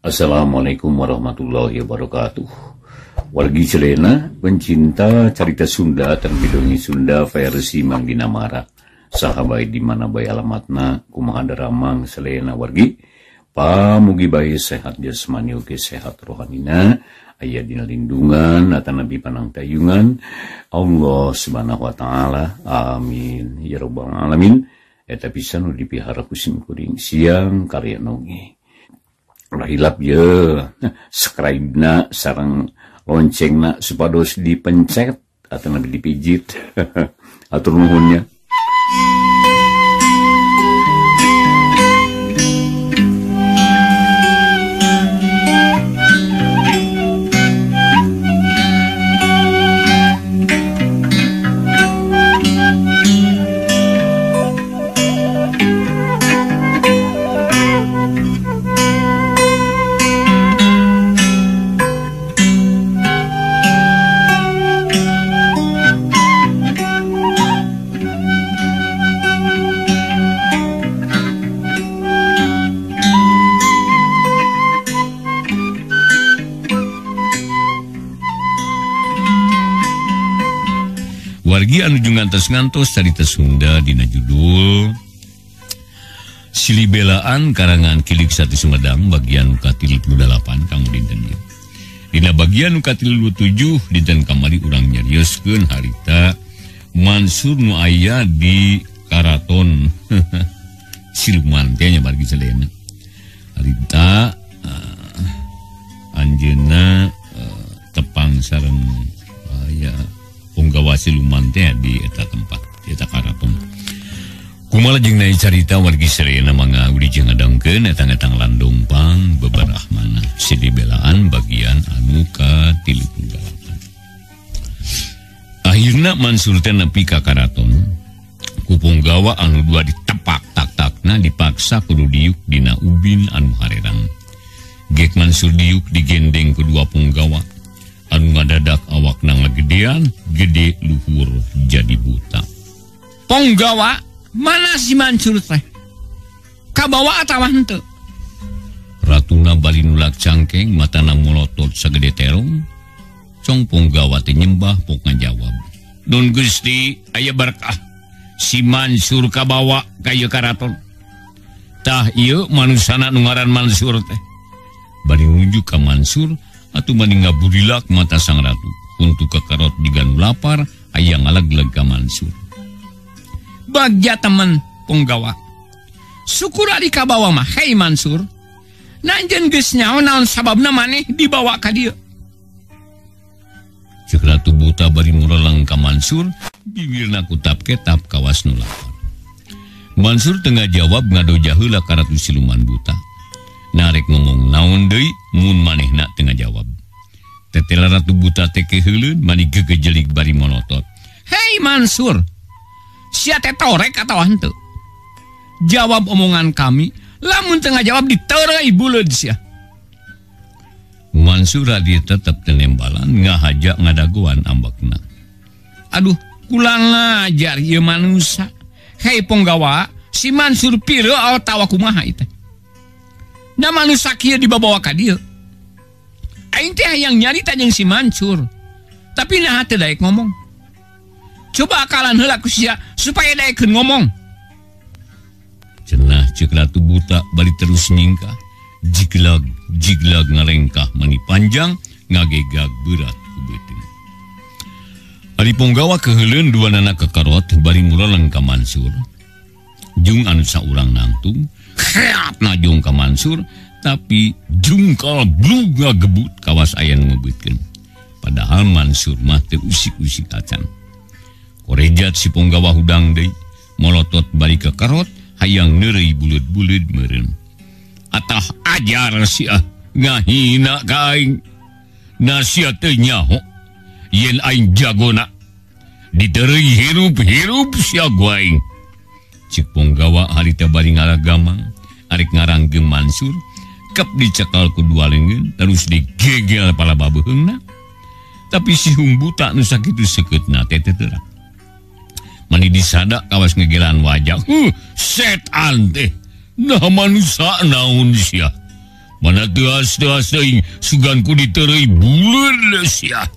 Assalamualaikum warahmatullahi wabarakatuh. Wargi Selena, pencinta carita Sunda terlebih Sunda versi Mang Dinamara. Saha bae di mana bae alamatna, kumaha daramang Selena wargi. Pamugi bae sehat jasmani oge sehat rohanina, aya dina lindungan atanapi panangtayungan Allah Subhanahu wa taala. Amin ya rabbal alamin. Eta pisan nu dipihara ku sim kuring siang karya oge. Ulah hilap ye, subscribe na sareng loncengna supados dipencet atau lebih dipijit. Atur nuhunnya. Wargi anu ngantos-ngantos carita Sunda dina judul Silibelaan karangan Kilik Sati Sumedang bagian ka-38 kang dinten ieu. Dina bagian ka-37 dinten kamari urang nyarioskeun harita Mansur nu aya di karaton siluman teh nya wargi sadayana. Harita anjeunna tepang sareng aya punggawa siluman teh di eta tempat, di eta karaton. Kumaha jeung naik carita wargi sadayana mangga udi jeung ngadangkeun etang-etang landong pang beberahmana Silibelaan bagian anu ka-38. Akhirna Mansur teh nepi ka karaton. Ku punggawa anu dua ditepak tak-takna dipaksa kudu diuk dina ubin anu harerang. Gek Mansur diuk digendeng ku dua punggawa. Anu ngadadak awakna ngagedean, gede luhur jadi buta. Ponggawa, mana si Mansur teh? Kabawa atawa henteu? Ratuna bari nulak cangkeng, matana molotot sagede terong. Cong ponggawa teh nyembah pok ngajawab. Nun Gusti, aya berkah. Si Mansur kabawa ka ieu karaton. Tah ieu manusana nu ngaran Mansur teh. Bari nunjuk ka Mansur, atuh mani ngaburilak mata sang ratu. Untuk kekerot diganu lapar, aya ngalegleg ka Mansur. Bagja temen punggawa. Syukur ari kabawa mah, hei Mansur. Nanjeun geus nyaho naon sababna maneh dibawa ka dieu. Ceuk Ratu Buta bari mureleng ka Mansur, bibirna kutap-ketap kawas nu lapar. Mansur tengah jawab ngadoja heula ka Ratu Siluman Buta. Narek ngomong naon deui mun manehna teu ngajawab. Tetela Ratu Buta teh keheuleun mani gegejelik bari monotot. Hei Mansur, sia teh torek atawa henteu? Jawab omongan kami, lamun teu ngajawab diteureuy buleud sia. Mansur dia tetep teu nembalan ngahaja ngadagoan ambekna. Aduh, kurang ngajar ieu manusa. Hei ponggawa, si Mansur pireu atawa kumaha ieu teh? Da manusia kieu dibawa ka dieu. Aing teh hayang nyarita jeung si Mansur. Tapi naha teu daek ngomong. Coba akalan heula ku sia supaya daekeun ngomong. Cenah ceuk Ratu Buta bari terus nyingkah. Jiglag jiglag ngalengkah mani panjang ngagegag berat ku beuteung. Ari ponggawa keheuleun duanana kekarot bari mureleng ka Mansur. Jung anu saurang nangtung heat najung ka Mansur, tapi jungkal blug ngagebut kawas aya nu ngebeutkeun. Padahal Mansur mah teu usik-usik acan. Korejat si ponggawa hudang deui, molotot bari ka karot, hayang neureuy buleud-buleud meureun. Atah ajar sia ngahina ka aing. Na sia teu nyaho yen aing jagona. Ditereuy hirup-hirup sia ku aing. Cik ponggawa harita bari ngaragamang, arek ngaranggem Mansur, kep dicekal ku dua leungeun, terus digegel pala babeheungna. Tapi si hung buta nu sakitu sekeutna teh teu terang. Mani disada kawas ngegelan wajah. Setan teh. Nah manusia naon sia. Mana teuas-teuas teuing sugan ku diteureuy buleud sia.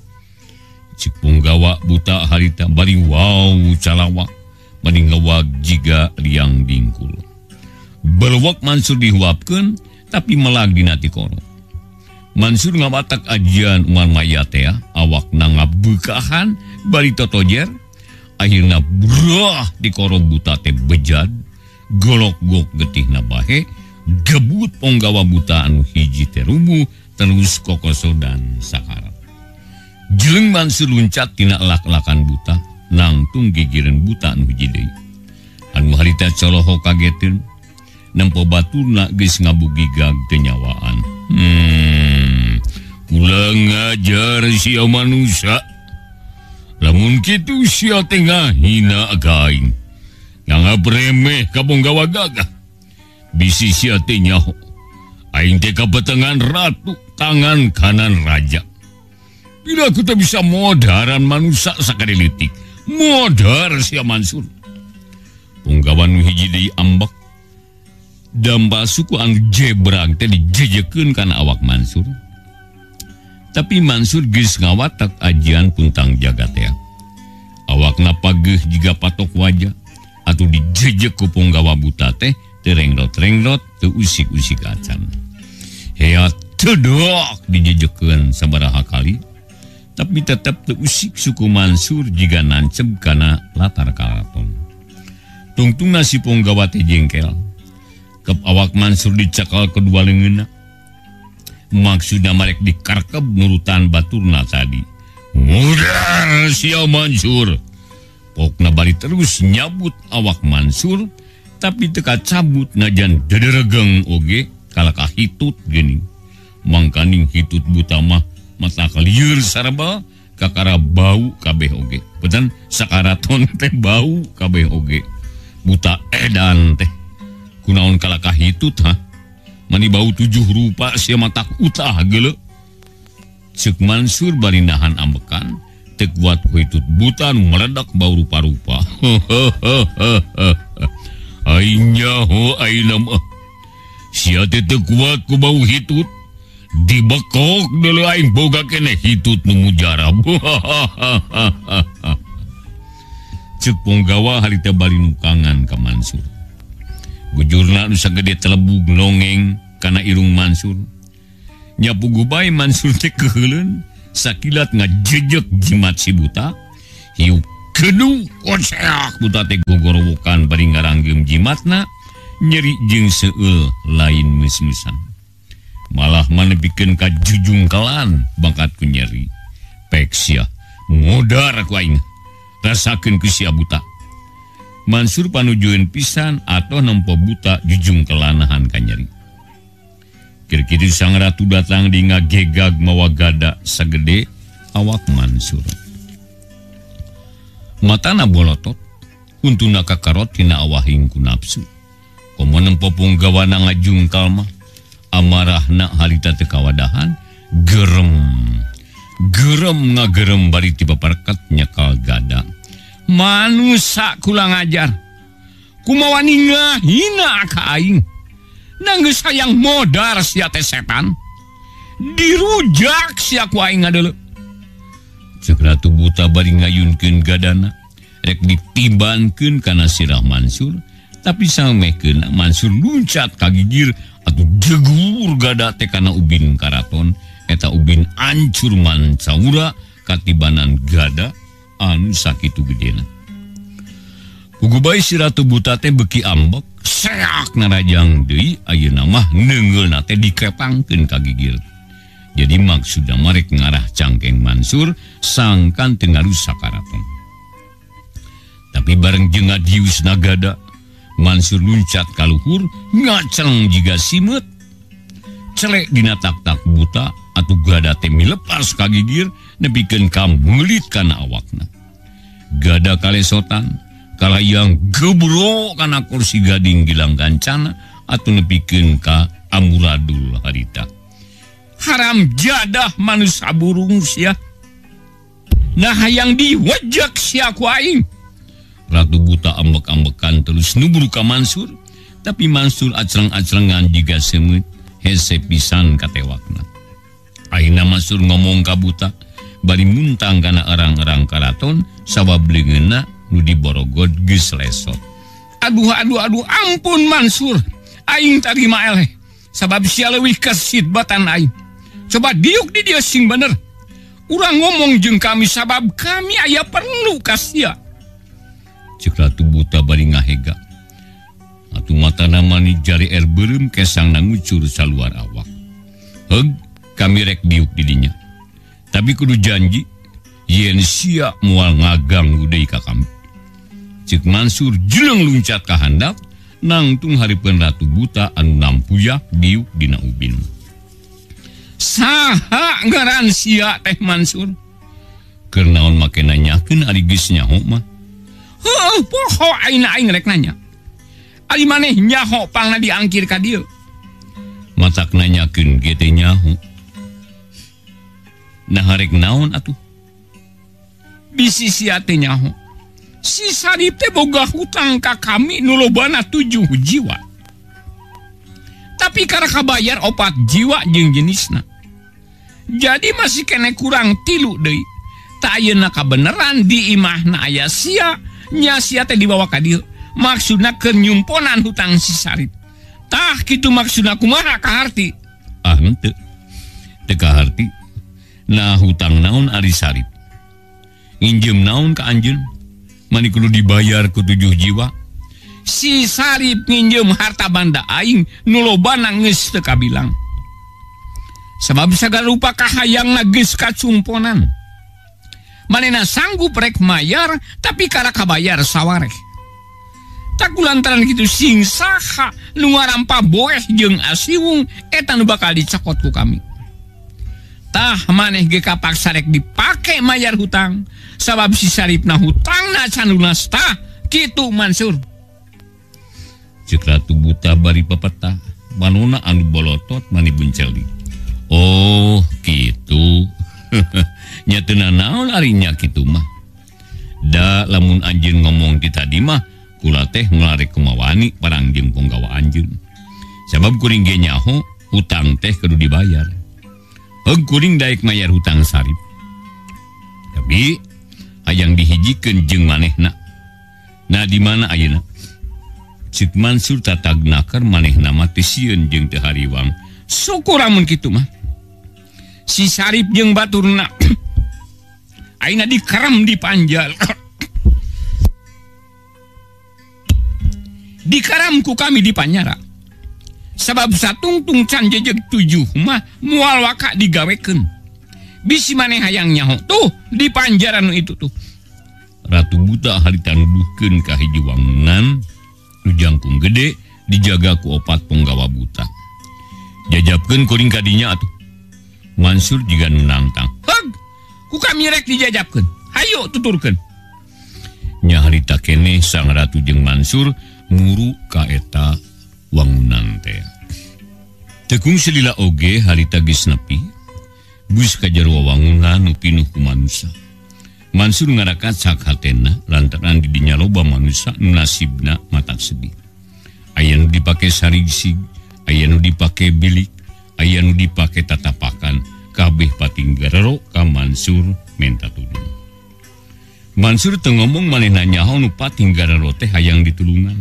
Cik punggawa buta harita bari wow calawak mani ngawag jiga liang dingkul. Berwok Mansur dihuapkeun tapi melag dina tikoro. Mansur ngawatak ajian Umar Maya teh awakna ngabeukahan bari totojer akhirna brah dikoro buta teh bejad golok-gok getihna bahe gebut ponggawa buta anu hiji teh rubuh terus kokosodan sakarat. Jeleng Mansur luncat tina elak-elakan buta nangtung gigireun buta anu hiji deui. Anu harita coloho kageteun nempo baturna geus ngabugigag teu nyawaan. Kula ngajar sia manusia. Lamun kitu sia teh ngahina ka aing. Nganggap remeh ka ponggawa gagah. Bisi sia teh nyaho. Aing teh kapetengan ratu, tangan kanan raja. Bila aku teh bisa modaran manusia sakali leutik. Modar sia Mansur. Ponggawa nu hiji deui ambek. Damba suku anu jebrag teh dijejekeun kana awak Mansur. Tapi Mansur geus ngawatak ajian puntang jagat teh. Awakna pageuh jiga patok wajah atuh dijejek ku punggawa buta teh teu rengrot-rengrot teu usik-usik acan. Hea tedok dijejekeun sabaraha kali tapi tetep teu usik suku Mansur jiga nanceb kana latar karaton. Tungtungna si punggawa teh jengkel. Kep awak Mansur dicakal kedua leungeunna. Maksudna marek dikarkeb nurutan baturna tadi. Mudar sia Mansur. Pokna bari terus nyabut awak Mansur, tapi teu kacabut najan dederegeng oge kalaka hitut geuning. Mangkaning hitut buta mah mata kalieur saraba kakara bau kabeh oge. Petan sakaraton teh bau kabeh oge. Buta edan teh. Kunaon kalakah hitut ha? Mani bau tujuh rupa sia matak utah geuleuh. Ceuk Mansur bari nahan ambekan, teu kuat ku hitut buta nu meledak bau rupa-rupa. Aing nyaho ayeuna mah. Sia teh teu kuat ku bau hitut. Dibekok deuleu aing boga keneh hitut nu mujarab. Ceuk punggawa harita bari nukangan ka Mansur. Bujurna nu sagede telebug nongeng kana irung Mansur. Nyapuguh bae Mansur teh keuheuleun sakilat ngajejek jimat si buta. Hiu kedu koceak buta teh gogorowokan bari ngaranggeum jimatna nyeri jeung seueul lain meus-meusan. Malah manepikeun ka jujungkelan bangkat ku nyeri. Pek sia modar ku aing. Rasakeun ku sia buta. Mansur panujueun pisan atau nempo buta jujung kelanahan ka nyeri. Kira-kira sang ratu datang di ngagegag mawa gada sagede awak Mansur. Matana bolotot, untuna kakarot tina awahing ku nafsu. Komo nempo punggawana ngajungkal mah, amarahna harita teu kawadahan, gerem. Gerem ngagerem bari ti paparket nyekal gada. Manusa kula ngajar. Kumaha wani ngahina ka aing. Nanggeus hayang modar sia teh setan. Dirujak sia ku aing ngadeuleu. Ceuk Ratu Buta bari ngayunkeun gadana, rek ditibankeun kana sirah Mansur, tapi samehkeun Mansur luncat ka gigir atuh jegur gada teh kana ubin karaton, eta ubin ancur mancaura katibanan gada anu sakitu gedena. Puguh bae si Ratu Buta teh beuki ambek, seak narajang deui ayeuna mah neungeulna teh dikepangkeun ka gigir. Jadi maksudna marek ngarah cangkeng Mansur sangkan teu ngarusak karaton. Tapi bareng jeung ngadiusna gada, Mansur luncat ka luhur ngaceng jiga simeut. Celek dina tak-tak buta atuh gada teh milepas ka gigir nepikeun ka meulit kana awakna. Gada kalesotan kalayang gebro kana kursi gading gilang kancana atuh nepikeun ka amuradul harita. Haram jadah manusia burung sia. Nah hayang diwajak sia ku aing. Ratu Buta ambek-ambekan terus nubur ka Mansur, tapi Mansur acreng-acrengan jiga semeut. Hese pisan katewakna. Akhirna Mansur ngomong ka buta bari muntang kana erang-erang karaton sabab leungeunna nu diborogod geus lesot. Aduh aduh aduh ampun Mansur, aing tarima eleh sabab sia leuwih kesit batan aing. Coba diuk di dieu sing bener. Urang ngomong jeung kami sabab kami aya perlu ka sia. Ceuk Ratu Buta bari ngahega. Atuh matana mani jari air beureum kesangna ngucur saluar awak. Heug, kami rek diuk di dinya. Tapi kudu janji yen sia moal ngaganggu deui ka kami. Ceuk Mansur jeleng luncat ka handap nangtung hareupeun Ratu Buta anu nampuyak diuk dina ubin. Saha ngaran sia teh Mansur? Keur naon make nanyakeun ari geus nyaho mah? Heuh, poho aing aing rek nanya. Ari maneh nyaho pangna diangkir ka dieu. Matak nanyakeun ge teh nyaho. Nah rek naon atuh? Bisi sia teh nyaho. Si Sarip teh boga hutang ka kami nu lobana 7 jiwa. Tapi karena kabayar 4 jiwa jeung jenisna. Jadi masih kene kurang 3 deui. Tak ayeuna kabeneran di imahna aya sia, nya sia teh dibawa ka dieu. Maksudna keur nyumponan hutang si Sarip. Tah kitu maksudna kumaha kaharti? Ah henteu. Teu kaharti. Nah hutang naon ari Sarip? Nginjem naon ka anjeun? Mani kudu dibayar ku 7 jiwa. Si Sarip nginjem harta banda aing nu lobana geus teu kabilang. Sabab sagala rupa kahayangna geus kacumponan. Manehna sanggup rek mayar tapi kara kabayar sawareh. Tak kulantaran kitu sing saha nu ngarampa boeh jeung asiwung eta nu bakal dicokot ku kami. Tah maneh ge kapaksa rek dipake mayar hutang sabab si Saripna hutangna can lunas tah kitu Mansur. Ceuk Ratu Buta bari pepeta manona anu bolotot mani buncelik. Oh kitu. Nya teu nanaon ari nya kitu mah. Da lamun anjeun ngomong ti tadi mah kula teh ngelarek kumawani parang jeung punggawa anjeun. Sabab kuring ge nyaho hutang teh kudu dibayar. Heug kuring daek mayar hutang Sarip. Tapi hayang dihijikeun jeung manehna. Nah di mana ayeuna? Ceuk Mansur tatag nakar manehna mah teu sieun jeung teu hariwang. Syukur amun kitu mah. Si Sarip jeung baturna ayeuna dikerem di panjal. Dikaram ku kami di panyara. Sabab satungtung can jejeg 7 mah moal waka digawekeun. Bisi maneh hayang nyaho tuh di panjara nu itu tuh. Ratu Buta harita nuduhkeun ka hiji wangunan nu jangkung gede dijaga ku 4 punggawa buta. Jajabkeun kuring ka dinya atuh. Mansur jiga nu nangtang. Heug, ku kami rek dijajabkeun. Hayu tuturkeun. Nya harita keneh sang ratu jeung Mansur muru ka eta wangunan teh. Tekung selila oge harita geus nepi. Bus ka jero wangunan nu pinuh ku manusa. Mansur ngarakacak hatena lantaran di dinya loba manusa nu nasibna matak sedih. Aya nu dipake sarigsig, aya nu dipake bilik, aya nu dipake tatapakan, kabeh pating garero ka Mansur menta tulung. Mansur teu ngomong manehna nyaho nu pating garero teh hayang ditulungan.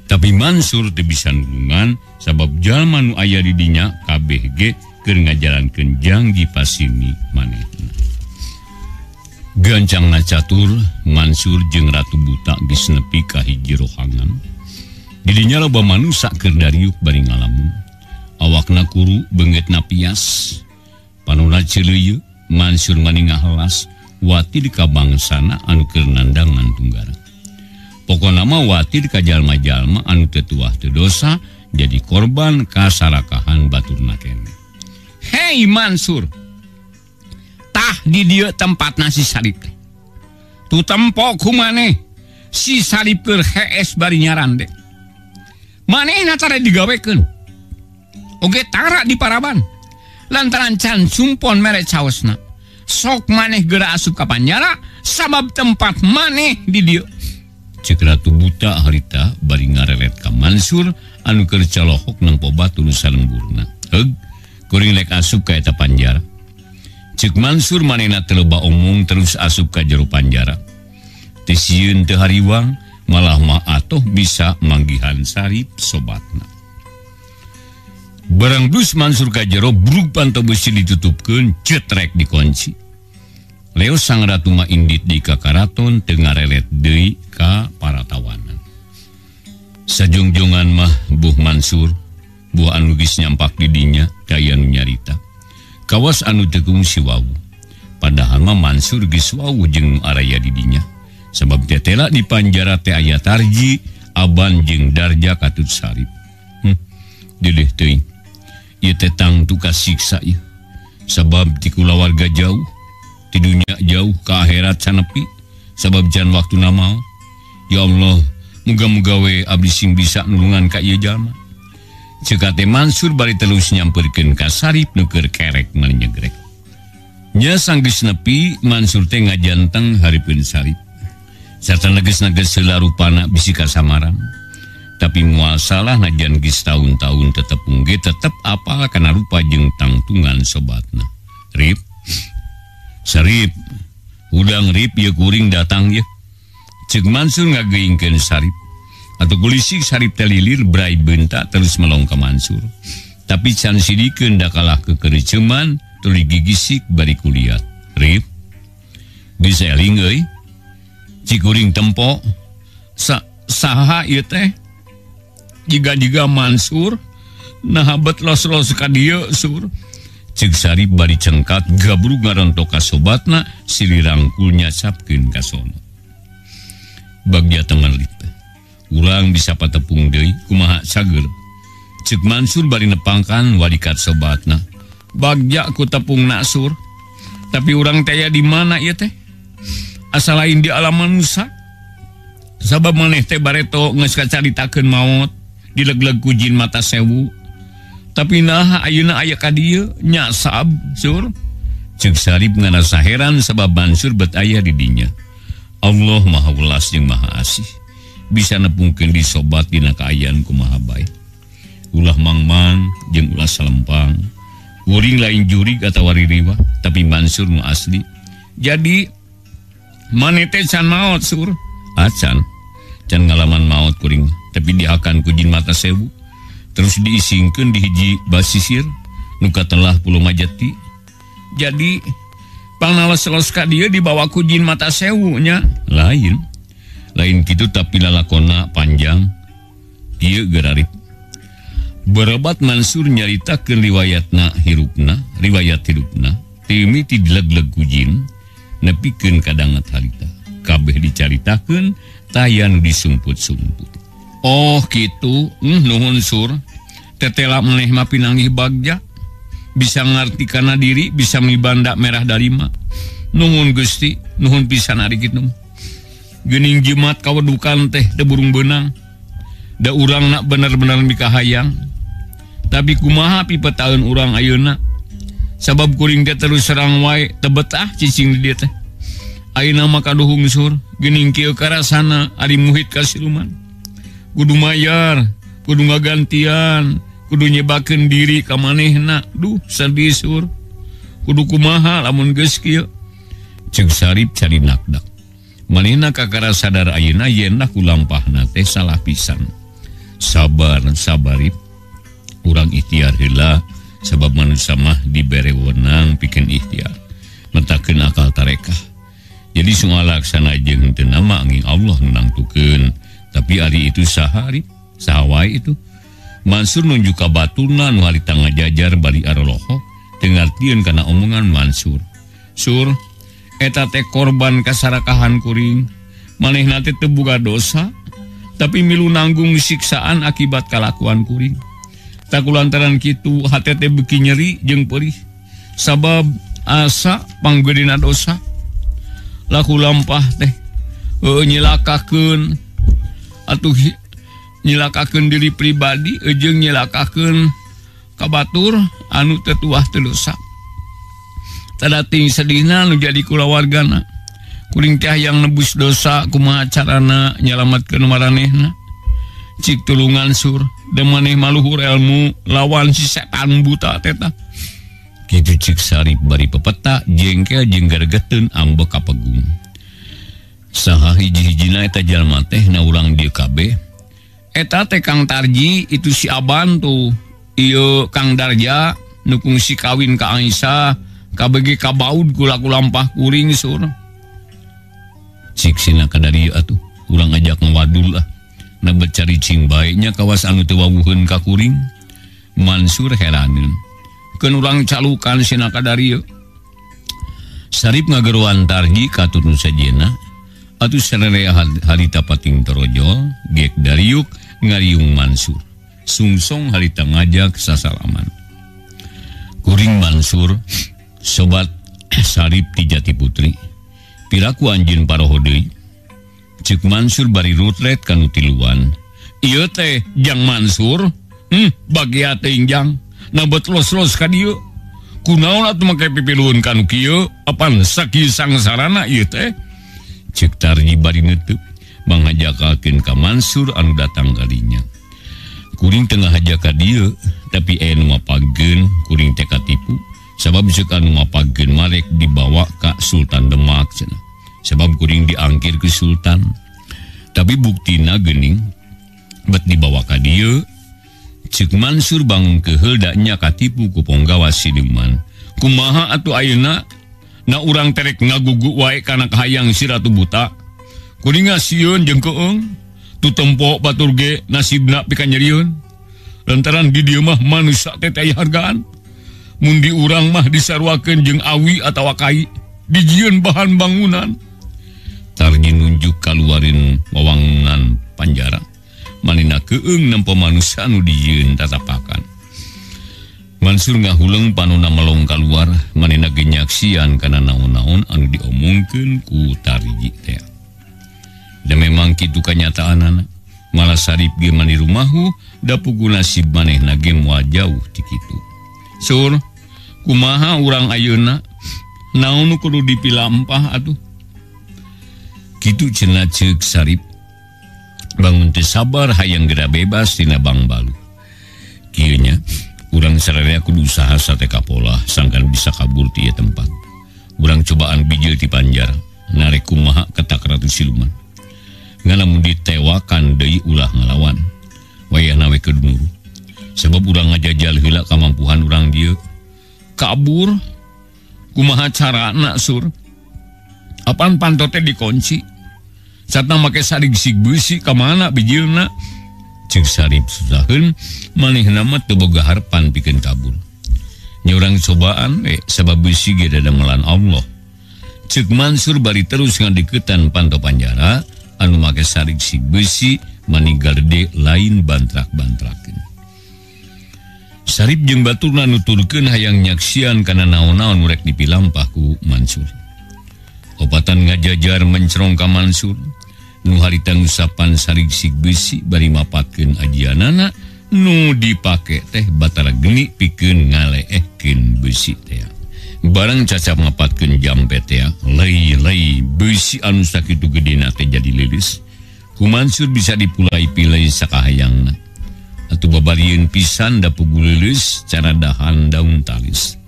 Tapi Mansur teu bisa nulungan sabab jalma nu aya di dinya kabeh ge keur ngajalankeun janji pasini manehna. Gancang ngacatur Mansur jeung Ratu Buta geus nepi ka hiji rohangan. Di dinya loba manusa keur dariuk bari ngalamun. Awakna kuru beungeutna pias. Panona ceuleuyeut, Mansur mani ngahelas watir ka bangsana anu keur nandangan tunggara. Pokona mah watir ka jalma-jalma anu teu tuah teu dosa jadi korban kasarakahan baturna keneh. Hei Mansur, tah di dieu tempatna si Sarip teh. Tu tempo ku maneh si Sarip keur hees bari nyarande. Manehna tara digawekeun. Oge tara di paraban. Lantaran can sumpon mere caosna. Sok maneh geura asup ka panjara sabab tempat maneh di dieu. Ceuk Ratu Buta harita bari ngarelet ka Mansur anu keur calohok nempo batu nu salemburna. Heug, kuring rek asup ka eta panjara. Ceuk Mansur manehna teu loba omong terus asup ka jero panjara. Teu sieun teu hariwang, malah mah atoh bisa manggihan Sarip sobatna. Barang dus Mansur ka jero brug panto besi ditutupkeun, cetrek dikunci. Leo sang ratu mah indit di ka karaton teu ngarelet deui ka para tawanan. Sajongjongan mah buh Mansur, buah anu geus nyampak di dinya daya nu nyarita. Kawas anu teu kungsi wawuh. Padahal mah Mansur geus wawuh jeung nu araya di dinya. Sabab tetela di panjara teh aya Tarji, Aban jeung Darja katut Sarip. Dilih teuing. Ieu teh tangtu kasiksa ieu. Sabab ti kulawarga jauh, ti dunya jauh ka akhirat sanepi, sabab jan waktuna maot. Ya Allah, muga-muga we abdi sing bisa nulungan ka ieu jalma. Ceuk teh Mansur bari terus nyamperkeun ka Sarip nu keur kerek manyegrek. Nya sanggeus nepi Mansur teh ngajanteng hareupeun Sarip. Sarta neges-neges heula rupana bisi kasamaran. Tapi moal salah najan geus taun-taun tetep ge tetep apal kana rupa jeung tangtungan sobatna. Rip, Sarip, udang Rip ieu kuring datang ye. Ceuk Mansur ngageuingkeun Sarip. Atuh kulisik Sarip teh lilir brai beunta terus melong ka Mansur. Tapi can sidikeun da kalah kekereuceuman tuluy gigisik bari kuliat. Rip, geus eling euy. Cikuring tempo saha ieu teh jiga-jiga Mansur nah bet los-los ka dieu sur. Ceuk Sarip bari cengkat gabrug ngarontok ka sobatna silih rangkul nyasapkeun ka sono. Bagja teman lip. Urang bisa patepung deui kumaha cager. Ceuk Mansur bari nepangkan walikat sobatna. Bagja ku tepung sur. Tapi urang teh aya di mana ieu teh? Asa lain di alam manusia. Sabab maneh teh bareto geus kacaritakeun maot dilegleg ku jin mata sewu. Tapi nah ayeuna aya ka dieu nya sab sur. Ceuk Sarip ngarasa heran sabab Mansur bet aya di dinya. Allah Maha Welas jeung Maha Asih. Bisa nepungkeun di sobat dina kaayaan kumaha bae. Ulah mangmang jeung ulah salempang. Kuring lain jurig atawa ririwah, tapi Mansur nu asli. Jadi maneh teh can maot sur. Acan. Can ngalaman maot kuring, tapi dihakan ku jin mata sewu. Terus diisingkeun di hiji basisir nu katelah Pulau Majeti. Jadi pangnalos-los ka dieu dibawa ku jin mata sewu nya. Lain. Lain kitu tapi lalakona panjang. Ieu geurarip. Berobat Mansur nyaritakeun riwayatna hirupna, riwayat hirupna, timiti dileg-leg ku jin, nepikeun ka danget harita. Kabeh dicaritakeun, taya nu disumput-sumput. Oh kitu, nuhun sur. Tetela maneh mah pinanggih bagja. Bisa ngarti kana diri, bisa mibanda merah dalima. Nuhun Gusti, nuhun pisan ari kitu. Geuning jimat kawedukan teh teu burung beunang. Da urang nak bener-bener mikahayang. Tapi kumaha pipetaeun urang ayeuna. Sabab kuring teh terus serang wae teu betah cicing di dieu teh. Ayeuna mah kaduhung sur, geuning kieu karasana ari muhit ka siluman. Kudu mayar, kudu ngagantian, kudu nyebakeun diri ka manehna. Duh, sedih sur. Kudu kumaha lamun geus kieu. Ceuk Sarip cari nakdak. Manehna kakara sadar ayeuna yen lah kulampahna teh salah pisan. Sabar, sabarip. Urang ikhtiar heula sabab manusia mah dibere wewenang pikeun ikhtiar. Mentakeun akal tarekah. Jadi sungalaksana jeung teu nama angin Allah nu nangtukeun. Tapi ari itu saha arip? Saha wae itu? Mansur nunjuk ka baturna nu harita ngajajar bari arolohok teu ngartieun kana omongan Mansur. Sur, eta teh korban kasarakahan kuring. Manehna teh teu boga dosa, tapi milu nanggung siksaan akibat kalakuan kuring. Takulantaran kitu hate teh beuki nyeri jeung perih. Sabab asa panggedena dosa. Laku lampah teh nyilakakeun atuh nyilakakeun diri pribadi jeung nyilakakeun ka batur anu teu tuah teu dosa. Tadating sedihna nu jadi kulawargana. Kuring teh hayang nebus dosa kumaha carana nyalametkeun maranehna. Cik tulungan sur. Da maneh maluhur ilmu lawan si setan buta teh tah. Kitu cik Sarip bari pepeta jengkel jeung garegeteun ambek ka pegung. Saha hiji-hijina eta jalma teh na urang dieu kabeh. Eta teh Kang Tarji itu si Aban tuh. Ieu Kang Darja nu kungsi kawin ka Aisyah kabege kabaud kula lampah kuring sur. Cik sina kadarieu atuh urang ajak ngawadul lah. Nebet cari cing baiknya kawas anu teu wawuheun ka kuring. Mansur heraneun. Keun urang calukan sina kadarieu. Sarip ngageroan Tarji ka turun sajena. Atuh sararea harita pating torojol, gek dariuk ngariung Mansur. Sungsong harita ngajak sasalaman. Kuring Mansur, sobat Sarip ti Jati Putri. Piraku anjeun paroho deui. Cek Mansur bari rutret kanu tiluan. Ieu teh Jang Mansur, bagia teuing jang. Nabet los-los ka dieu. Kunaon atuh make pipiluhun kanu kieu? Apan sakieu sangsarana ieu teh? Cek Tarji bari neuteub mangajakakeun ka Mansur anu datang kalinya. Kuring tengah haja ka dieu, tapi aya nu mapageun kuring teh katipu. Sabab ceuk anu mapageun marek dibawa ka Sultan Demak cenah. Sebab kuring diangkir ke Sultan. Tapi buktina geuning bet dibawa ka dieu. Ceuk Mansur bangun keheul da nya katipu ku ponggawa siluman. Kumaha atuh ayeuna? Na urang terek ngagugu wae kana kahayang si Ratu Buta. Kuring sieun jeung keung. Tu tempo batur ge nasibna pika nyerieun. Lantaran di dieu mah manusia teh aya hargaan. Mun di urang mah disaruakeun jeung awi atawa kai, dijieun bahan bangunan. Tarji nunjuk kaluarin wawangan panjara. Manina keung nempo manusia anu dijieun tatapakan. Mansur ngahuleng panona melong kaluar, manina ge nyaksian kana naon-naon anu diomongkeun ku Tarji teh. Da memang kitu kanyataanana, malah Sarip ge mani rumahu, da pugu nasib manehna ge moal jauh ti kitu. Sur, kumaha urang ayeuna? Naon nu kudu dipilampah atuh? Kitu cenah ceuk Sarip. Bangun teu sabar hayang geura bebas tina bangbalu. Kieu nya, urang sararea kudu usaha sate kapolah sangkan bisa kabur ti ieu tempat. Urang cobaan bijil ti panjara, narek kumaha ketak Ratu Siluman. Ngan lamun ditewakan deui ulah ngalawan. Wayahna we keur nuru. Sebab urang ngajajal heula kamampuhan urang dieu. Kabur kumaha carana sur? Apan panto teh dikunci? Satna make sarig sig beusi ka mana bijilna? Ceuk Sarip susaheun manehna mah teu boga harepan pikeun kabur. Nya urang cobaan we sabab beusi ge dadamelan Allah. Ceuk Mansur bari terus ngadeuketan panto panjara anu make sarig sig beusi mani garde lain bantrak-bantrakeun. Sarip jeung baturna nuturkeun hayang nyaksian kana naon-naon rek dipilampah ku Mansur. Opatan ngajajar mencerong ka Mansur. Nu harita ngusapan sarig sig beusi bari mapatkeun ajianana nu dipake teh batara geni pikeun ngaleehkeun beusi teh. Barang cacap mapatkeun jampe teh, lei-lei beusi anu sakitu gedena teh jadi lilis. Ku Mansur bisa dipulai-pilai sakahayangna. Atuh babarieun pisan da pugu leuleus cara dahan daun talis.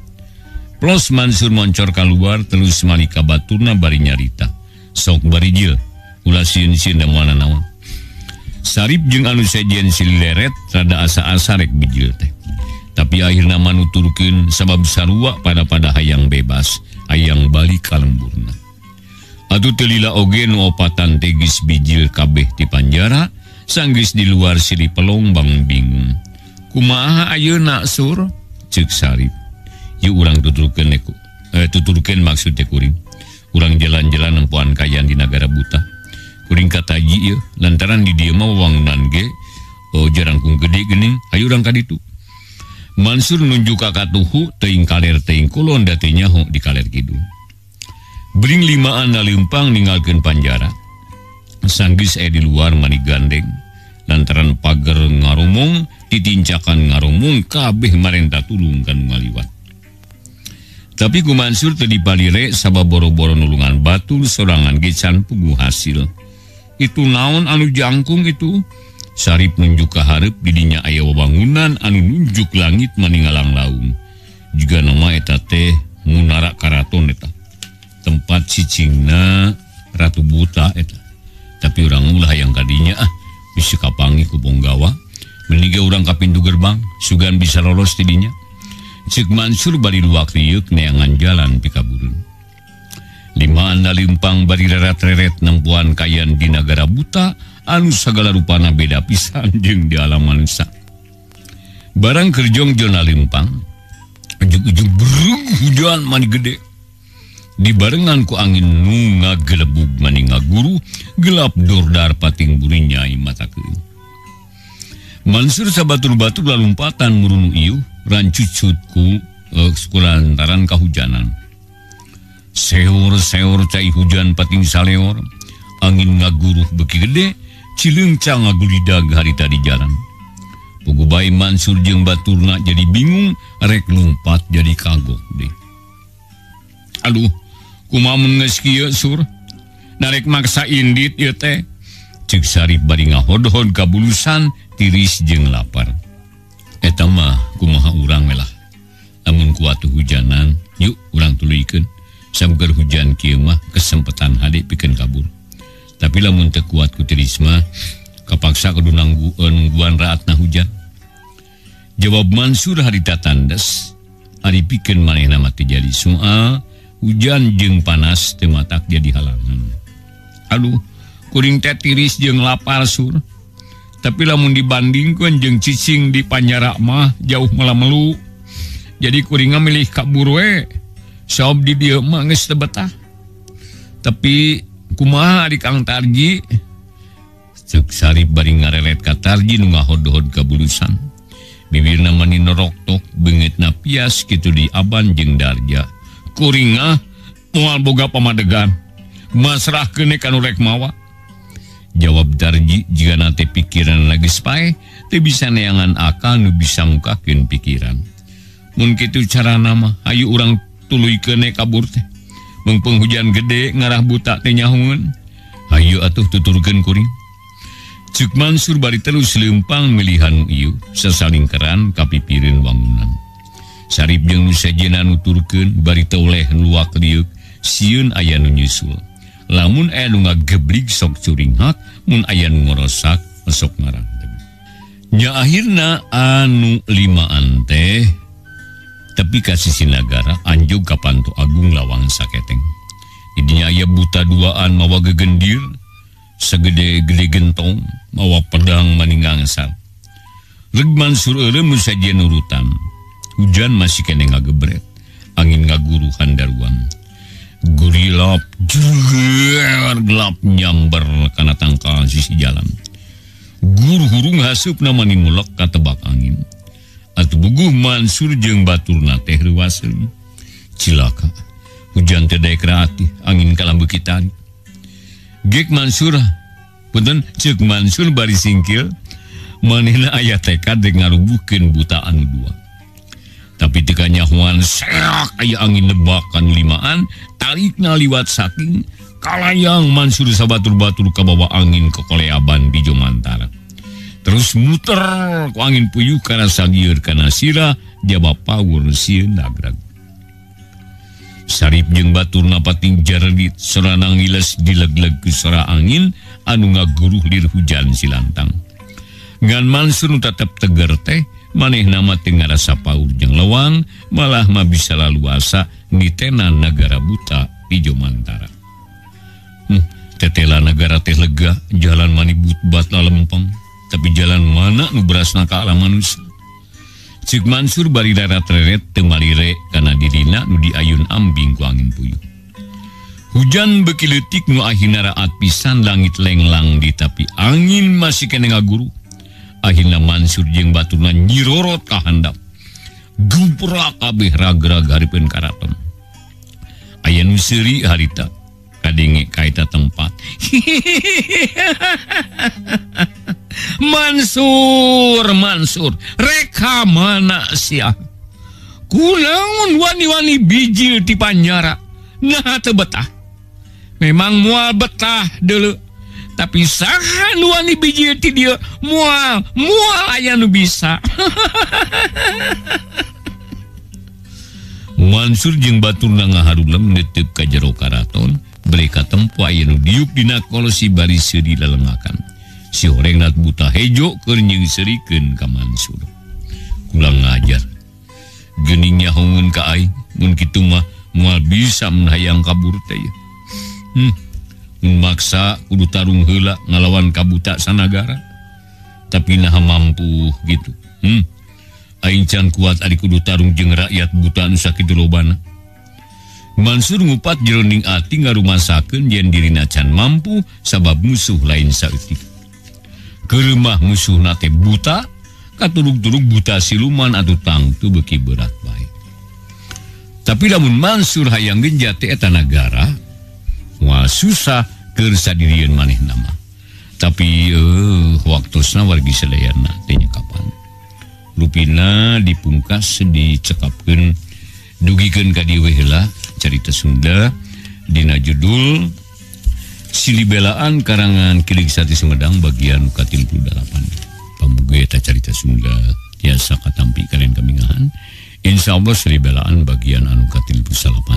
Plos Mansur moncor kaluar terus malika baturna bari nyarita. Sok bari jil, ulah sieun-sieun da moal nanaon. Sarip jeung anu sejen silileret rada asa-asa rek bijil teh. Tapi akhirna manuturkeun sabab sarua pada-pada hayang bebas, hayang balik ka lemburna. Atuh teu lila oge nu opatan teh geus bijil kabeh ti panjara, sanggeus di luar sili pelong bangun bingung. Kumaha ayeuna sur? Ceuk Sarip. Yuk urang tuturkeun tuturkeun maksud teh kuring. Urang jalan-jalan nempoan kayan di nagara buta. Kuring kataji ieu lantaran di dieu mah wawangunan ge jarangkung gede geuning, hayu urang ka ditu. Mansur nunjuk ka katuhu teuing kaler teuing kulon da teu nyaho di kaler kidul. Bring limaan naleumpang ninggalkeun panjara. Sanggeus aya di luar mani gandeng. Lantaran pager ngarumung, titincakan ngarumung kabeh marenta tulung kanu ngaliwat. Tapi ku Mansur teu dipalire sabab boro-boro nulungan batur sorangan ge can puguh hasil. Itu naon anu jangkung itu? Sarip nunjuk ka hareup didinya aya wawangunan anu nunjuk langit maningalang laung. Juga nama eta teh Munara Karaton eta. Tempat cicingna Ratu Buta eta. Tapi urang ulah hayang kadinya ah bisa kapangi ku Ponggawa. Mending urang ka pintu gerbang sugan bisa lolos tidinya. Ceuk Mansur bari luak riuk neangan jalan pikaburun. Limaan lempang bari reret-reret nempuan kayan di nagara buta anu sagala rupana beda pisan jeung di alam manusia. Barang kerjong jona lempang, ujug-ujug berug hujan mani gede. Dibarengan ku angin nu ngagelebug mani ngaguru, gelap dordar pating burinyai mata keuing. Mansur sabatur-batur lalumpatan murunu ieu rancucut ku lantaran kahujanan. Seur-seur cai hujan pating saleor, angin ngaguruh beki gede, cileungca ngagulidag harita di jalan. Puguh bae Mansur jeung baturna jadi bingung, rek lumpat jadi kagok deh. Aduh, kumaha mun geus kieu Sur? Narek maksa indit ieu teh. Ceuk Sarip bari ngahodhod ka bulusan, tiris jeung lapar. Eta mah kumaha urang we lah. Lamun kuat hujanan, yuk urang tuluykeun. Samgar hujan kieu mah kesempatan hade pikeun kabur. Tapi lamun teu kuat ku tiris mah kapaksa kudu nungguan raatna hujan. Jawab Mansur harita tandes, ari pikeun manehna mah teu jadi soal, hujan jeung panas teu matak jadi halangan. Aduh, kuring teh tiris jeung lapar Sur. Tapi lamun dibandingkeun jeung cicing di panjara mah jauh melamelu. Jadi kuring milih kabur we. Sob di dieu mah geus teu betah. Tapi kumaha di Kang Tarji? Ceuk Sarip bari ngareret ka Tarji nu ngahodhod ka bulusan. Bibirna mani noroktok, beungeutna pias kitu di aban jeung darja. Kuring ah moal boga pamadegan. Masrahkeun ka nu rek mawa. Jawab Tarji jigana teh pikiran geus paeh, teu bisa neangan akal nu bisa mukakeun pikiran. Mun kitu carana mah hayu urang tuluykeun kabur teh. Meungpeung hujan gede ngarah buta teh nyahungeun. Hayu atuh tuturkeun kuring. Ceuk Mansur bari terus leumpang milihan ieu sasalingkeran ka pipireun wangunan. Sarip jeung nu sejenna nuturkeun bari teu oleh luak liuk sieun aya nu nyusul. Lamun aya nu ngageblig sok curinghak, mun aya nu ngorosak sok ngaranteg. Nya akhirna anu limaan teh tepi ka sisi nagara anjog ka Panto Agung Lawang Saketeng. Didinya aya buta duaan mawa gegendir segede-gede gentong mawa pedang maningangsal. Reg Mansur eureum nu sajian nurutan. Hujan masih kene ngagebret, angin ngaguruhan daruan. Gurilap jeger gelap nyamber kana tangkal sisi jalan. Guru hurung hasupna mani mulek katebak angin. Atuh buguh Mansur jeung baturna teh reuwaseun. Cilaka, hujan teh daek raatih, angin kalambeuki tari. Gek Mansur, punten ceuk Mansur bari singkil, manehna aya tekad rek ngarubuhkeun buta anu dua. Tapi teu kanyahoan serak aya angin nebak kanu limaan, tarikna liwat saking kalayang Mansur sabatur-batur kabawa angin ke koleaban di Jomantara. Terus muter ku angin puyuh kana sagieur kana sirah jaba paur sieun nagrag. Sarip jeung baturna pating jaredit sorana ngiles dileg-leg ku sora angin anu ngaguruh lir hujan silantang. Ngan Mansur nu tetep teger teh manehna mah teu ngarasa paur jeung lewang, malah mah bisa laluasa nitenan nagara buta di Jomantara. Tetela nagara teh lega, jalan mani but-bat lalempeng, tapi jalan mana nu berasna ka alam manusia. Ceuk Mansur bari rarat-reret teu malire kana dirina nu diayun ambing ku angin puyuh. Hujan beuki leutik nu akhirna raat pisan langit lenglang di tapi angin masih kene ngaguru. Akhirna Mansur jeung baturna nyirorot ka handap. Guprak kabeh rag-rag hareupeun karaton. Aya nu seuri harita kadenge ka eta tempat. Mansur, Mansur, reka mana sia? Kunaon wani-wani bijil ti panjara? Nah teu betah. Memang moal betah deuleu. Tapi saha nu wani bijil ti dieu moal moal aya nu bisa. Mansur jeung baturna ngaharulem netep ka jero karaton, beli katempo aya nu diuk dina kolosi bari seuri lalengakan. Si horengnat buta hejo keur nyeungseurikeun ka Mansur. Kulang ngajar. Geuning nyahongeun ka aing, mun kitu mah moal bisa mun hayang kabur teh. Maksa kudu tarung heula ngalawan kabuta sanagara. Tapi naha mampu gitu. Aing can kuat ari kudu tarung jeung rakyat buta nu sakitu lobana. Mansur ngupat jeroning ati ngarumasakeun yen dirina can mampu sabab musuh lain saeutik. Keureuh musuhna teh buta, katurug-turug buta siluman atuh tangtu beuki berat bae. Tapi lamun Mansur hayang genjat teh eta nagara, wah susah keur sadirieun manehna mah. Tapi waktosna wargi sadayana teh kapan. Rupina dipungkas dicekapkeun dugikeun ka dieu heula carita Sunda dina judul Silibelaan karangan Kilig Sati Sumedang bagian ka-38. Pamuga eta carita Sunda tiasa katampi kalian kamingahan. Insyaallah Silibelaan bagian anu ka-38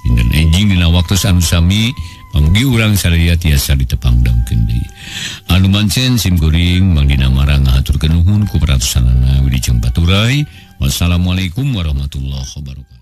dinten enjing dina waktu anu sami pamugi urang sadaya tiasa ditepangdangkeun deui. Anu mancen sim kuring Mang Dina Mara ngahaturkeun nuhun ku perhatosanana Widi Jeung Baturai. Wassalamualaikum warahmatullahi wabarakatuh.